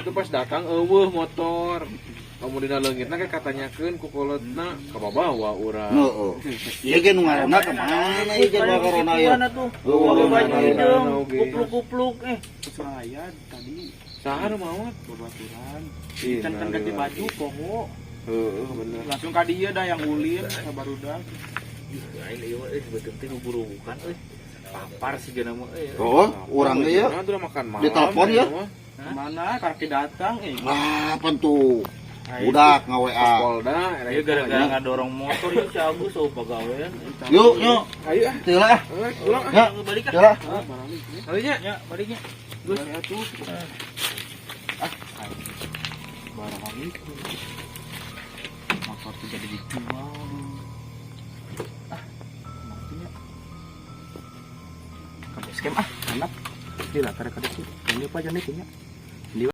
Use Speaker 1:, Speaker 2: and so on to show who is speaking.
Speaker 1: Itu pas datang euweuh motor. Kamu dina leungitna ge katanyakeun ku kolotna kabawa urang.
Speaker 2: Heeh. Ieu ge nu ngaranna ka mana ieu ge nu corona ieu?
Speaker 3: Mana tuh?
Speaker 2: Oh,
Speaker 3: Pakai baju
Speaker 2: corona.
Speaker 3: hideung,
Speaker 1: Oge.
Speaker 3: kupluk-kupluk eh.
Speaker 4: Saya tadi
Speaker 1: Saha nu maot?
Speaker 4: Babaturan.
Speaker 1: Ih,
Speaker 4: Can kan ganti baju poho.
Speaker 1: Heeh, bener.
Speaker 4: Langsung ka dieu dah yang ulin ka barudak.
Speaker 3: Aing ieu mah euy sebetulnya teh bukan euy. Papar sih gana mah euy.
Speaker 2: Oh, urang ge ya.
Speaker 1: Nah, udah makan malam.
Speaker 2: Ditelepon ya?
Speaker 1: Mah.
Speaker 4: Kemana kaki datang eh.
Speaker 2: Ah, apa tuh? Budak nge-WA.
Speaker 1: Polda, era
Speaker 3: Ieu gara-gara ngadorong motor ieu si Agus oh pagawean.
Speaker 2: Yuk, yuk.
Speaker 1: Ayo ah,
Speaker 2: Teu lah.
Speaker 1: eh, pulang ah.
Speaker 2: Ya,
Speaker 3: Balik ah.
Speaker 2: teu lah.
Speaker 1: Ayo nya.
Speaker 3: Ya, baliknya.
Speaker 4: Gus ya tuh. Ah, barang itu. Motor tuh jadi dijual. Ah, maksudnya. Ke base camp ah, anak. Gila, kada kada tuh. Ini apa aja nih punya.